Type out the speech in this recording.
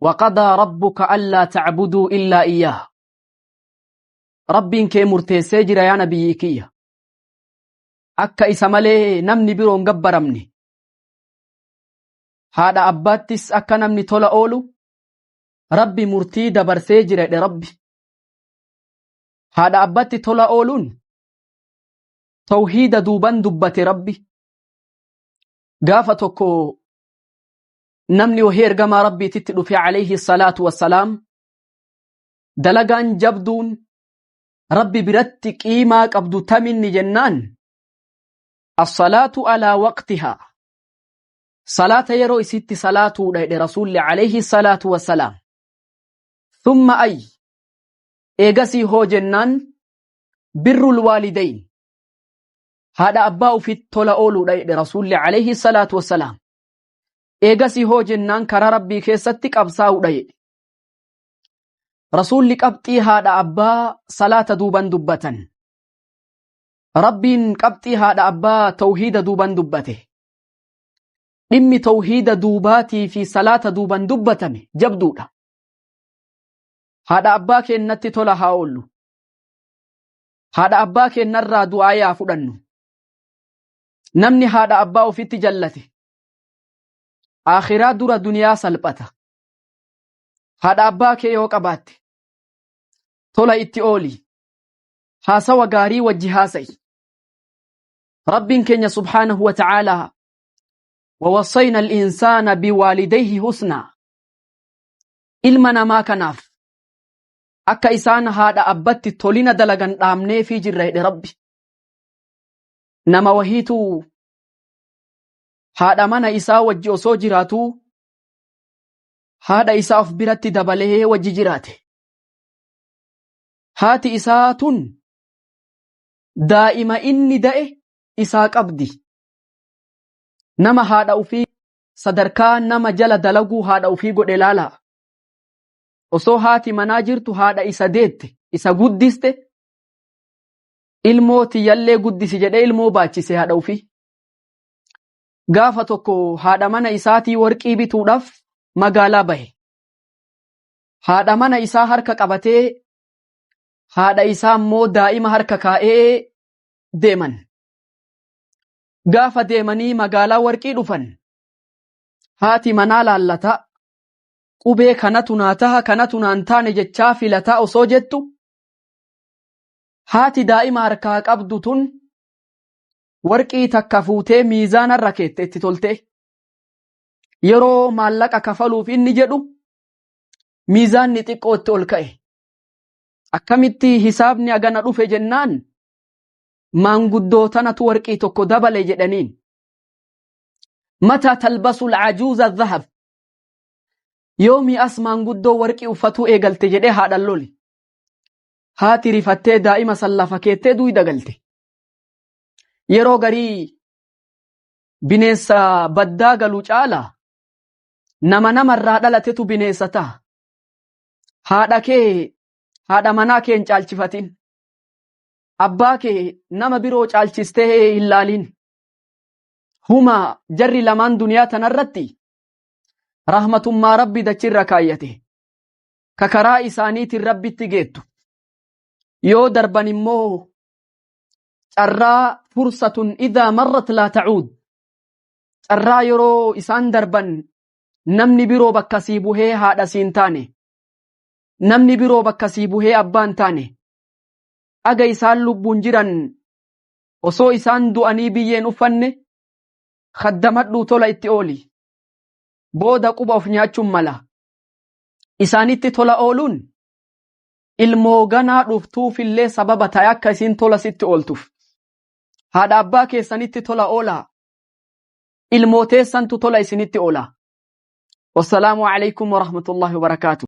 Waqadaa rabbuka allaa tacbuduu illaa iyyaah. Rabbiin kee murteessee jira yaa nabiyyii kiyya. Akka isa malee namni biroo hin gabbaramne. Haadha abbaattis akka namni tola oolu Rabbi murtii dabarsee jira jedhe Rabbi. Haadha abbatti tola ooluun tawhiida duuban dubbate Rabbi. Gaafa tokko namni wahii ergamaa Rabbiititti dhufe alayhi salaatu wassalaam dalagaan jabduun Rabbi biratti qiimaa qabdu taminni jennaan as-salaatu alaa waqtihaa salaata yeroo isitti salaatuudha jedhe Rasuulli alayhi salaatu wassalaam. Thumma ay eegasii hoo jennaan birrul waalidayn haadha abbaa ufitti tola ooluudha jedhe Rasuulli alayhi salaatu wassalaam. Eegasii hoo jennaan karaa Rabbii keessatti qabsaa'uudha jedhe. Rasuulli qabxii haadha abbaa salaata duuban dubbatan. Rabbiin qabxii haadha abbaa tawhiida duuban dubbate. Dhimmi tawhiida duubaatii fi salaata duuban dubbatame jabduudha. Haadha abbaa keennatti tola haa oollu. Haadha abbaa keennarraa du'aa yaa fudhannu. Namni haadha abbaa ofitti jallate aakhiraa dura duniyaa salphata. Haadha abbaa kee yoo qabaatte tola itti ooli. Haasawa gaarii wajji haasa'i. Rabbiin keenya subhaanahu wa ta'aalaa wawassayna al-insaana biwaalidayhi husnaa. Ilma namaa kanaaf akka isaan haadha abbatti tolina dalagan dhaamneefii jirra jedhe Rabbi. Nama wahiitu haadha mana isaa wajji osoo jiraatuu haadha isaa of biratti dabalee wajji jiraate. Haati isaa tun daa'ima inni da'e isaa qabdi. Nama haadha ufii sadarkaa nama jala dalaguu haadha ufii godhe laalaa. Osoo haati manaa jirtu haadha isa deette, isa guddiste, ilmoo tiyyallee guddisi jedhee ilmoo baachise haadha ufii. Gaafa tokko haadha mana isaatii warqii bituudhaaf magaalaa bahe. Haadha mana isaa harka qabatee haadha isaa immoo daa'ima harka kaa'ee deeman. Gaafa deemanii magaalaa warqii dhufan haati manaa laallataa qubee kanatu naa taha kanatu naan taane jechaa filataa osoo jettu haati daa'ima harkaa qabdu tun warqii takka fuutee miizaanarra keette itti toltee. Yeroo maallaqa kafaluuf inni jedhu miizaanni xiqqoo itti ol ka'e. Akkamitti hisaabni agana dhufe jennaan maanguddoo tanatu warqii tokko dabale jedhaniin. Mataa talbasul ajuuza dhahab. Yoomi as maanguddoo warqii uffatuu eegalte jedhee haadhan lole. Haati rifattee daa'ima san lafa keettee duuyda galte. Yeroo garii bineensa baddaa galu caala nama namarraa dhalatetu bineensa ta'a. Haadha kee haadha manaa kee hin caalchifatin. Abbaa kee nama biroo caalchistee hin laalin. Huma jarri lamaan duniyaa tanarratti rahmatummaa Rabbi dachirra kaayyate. Ka karaa isaaniitiin Rabbitti geettu. Yoo darban immoo carraa fursatun idhaa marrat laa ta'uud. Carraa yeroo isaan darban namni biroo bakka sii buhee haadha siin taane. Namni biroo bakka sii buhee abbaa hin taane. Aga isaan lubbuun jiran osoo isaan du'anii biyyeen uffanne khaddamadhuu tola itti ooli. Booda quba of nyaachuun mala. Isaanitti tola ooluun ilmoo ganaa dhuftuufillee sababa ta'e akka isiin tola sitti ooltuuf. Haadha abbaa keessanitti tola oolaa. Ilmoo teessantu tola isinitti oola. Wassalaamu alaikum warahmatullahi wabarakaatu.